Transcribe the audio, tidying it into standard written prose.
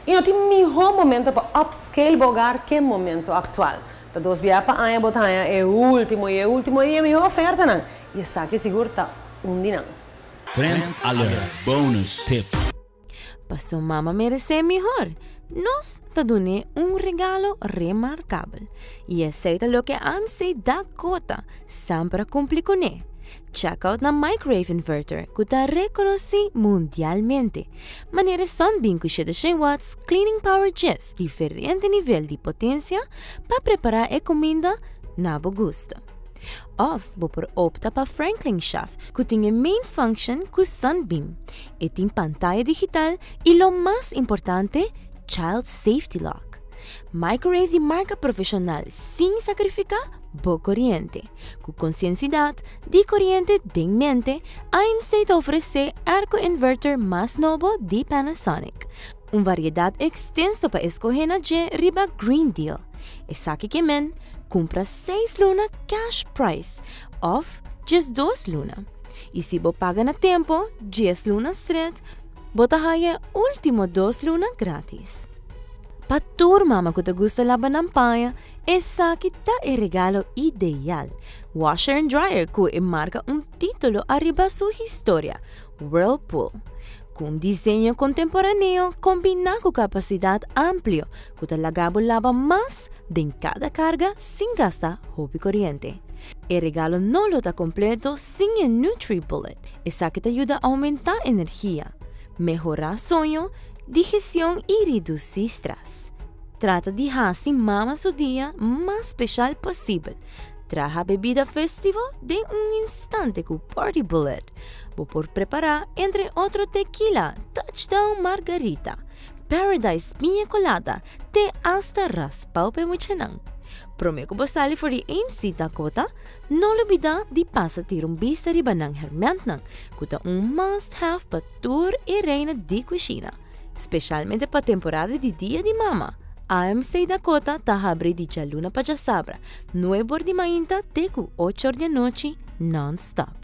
Y no tin miho momento pa upscale bo hogar cu e momento actual. Ta dos biaha pa aña bo ta haya e ultimo y e ultimo y e miho ofertanan. Y esaki sigur ta un di nan. Trend Alert Bonus Tip. Paso mama merece mihor. Nos ta dun'e un regalo remarcabel. Y esey ta loke AMC Dakota semper a cumpli cune. Check out nan microwave inverter cu ta reconoci mundialmente. Manera Sunbeam cu 700 watts cleaning power djes diferente nivel di potencia pa prepara e cuminda na bo gusto. Of bo por opta pa Franklin Chef cu tin e main function cu Sunbeam. E tin pantaya digital y lo mas importante, child safety lock. Microwave di marca profesional sin sacrifica bo coriente. Cu consciencidad di coriente den mente, AMC ta ofrece airco inverter mas nobo di Panasonic. Un variedad extenso pa escoge na dje riba Green Deal. Esaki ke men, cumpra 6 luna cash price of 12 luna. Y si bo paga na tempo, 10 luna straight, bo ta haya ultimo 2 luna gratis. Pa tur mama cu ta gusta laba nan paña, esaki ta e regalo ideal. Washer and dryer cu e marca un titulo ariba su historia, Whirlpool. Cu un diseño contemporaneo combina cu capacidad amplio, cu ta laga bo laba mas den cada carga sin gasta hopi coriente. E regalo no lo ta completo sin e NutriBullet, esaki ta yuda aumenta energia, mehora soño, digestion y reduci stress. Trata di haci mama su dia mas special posibel. Traha bebida festivo den un instante cu Party Bullet. Bo por prepara, entre otro, tequila, touchdown margarita, paradise piña colada, te hasta raspao pe muchanan. Prome cu bo sali for di AMC Dakota, no lubida di pasa tira un bista riba nan hermentnan, cu ta un must-have pa tur e reina di cushina. Specialmente pa temporada di Dia di Mama. AMC Dakota ta habri di dialuna pa diasabra, 9 or di mainta te cu 8 or di anochi, non-stop.